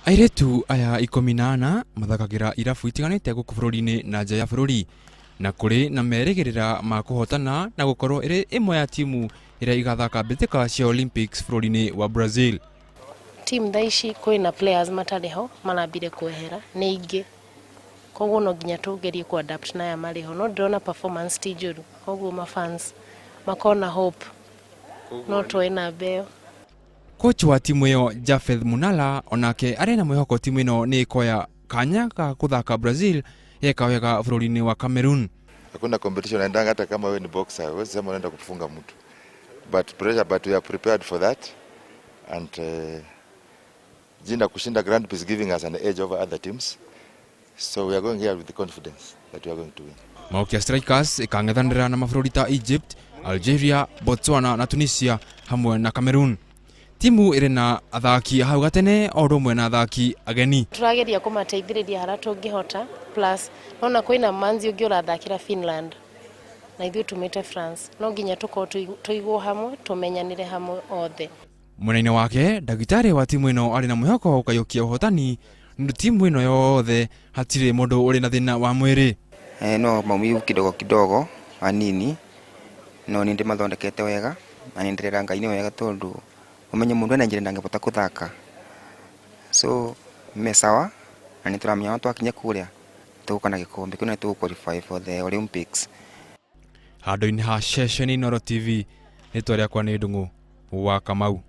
Airĩtu aya 14 mathakagĩra irabu itiganĩte gũkũ bũrũri-inĩ na nja ya bũrũri na kũrĩ na merĩgĩrĩra ma kũhotana na gũkorwo ĩrĩ ĩmwe ya timu ĩrĩa igathaka mbĩtĩka cia Olympics bũrũri-inĩ wa Brazil. Team thaa ici kwĩna players matarĩ ho marambire kwehera nĩ aingĩ koguo no nginya tũgerie kũ adapt na aya marĩ ho no ndĩrona performance ti njũru koguo ma fans makorwo na hope no tuoe namba ĩyo. Coach wa timu ĩyo Japheth Munala onake arĩ na mwĩhoko timu ĩno nĩ ĩkoya kanya ga kũthaka Brazil yeka wega bũrũri-inĩ wa Cameroon. Hakuna competition naendanga hata kama wewe ni boxer, huwezi sema unaenda kufunga mtu. But pressure, but we are prepared for that. And Jinda kushinda Grand Prix is giving us an edge over other teams. So we are going here with the confidence that we are going to win. Malkia Strikers ĩkang'ethanĩra na mabũrũri ta Egypt, Algeria, Botswana na Tunisia hamwe na Cameroon. Timu ĩrĩ na athaki a hau gatene o ũndũ ũmwe na athaki ageni. Tũrageria kũmateithĩrĩria harĩa tũngĩhota plus nona kwĩna manzi ũngĩ ũrathakĩra Finland na ithuĩ tumĩte France no nginya tũkorwo tũigwo hamwe tũmenyanĩre hamwe othe. Mwena-inĩ wake, ndagĩtarĩ wa timu ĩno arĩ na mwĩhoko wa gũkayũkia ũhotani nĩ timu ĩno yothe hatirĩ mũndũ ũrĩ na thĩna wa mwĩrĩ. No maumivu kidogo kidogo hanini no nĩ ndĩmathondekete wega na nĩ ndĩrera Ngai nĩ wega tondũ ũmenye mũndũ ena njĩra ndangĩhota kũthaka so me sawa na nĩ tũramenya twakinya kũrĩa tũgũka na gĩkombe kĩu na nĩ tũgũ qualify for the Olympics. Handũ-inĩ ha ceceni Inooro TV, rĩtwa rĩakwa nĩ Ndung'u wa Kamau.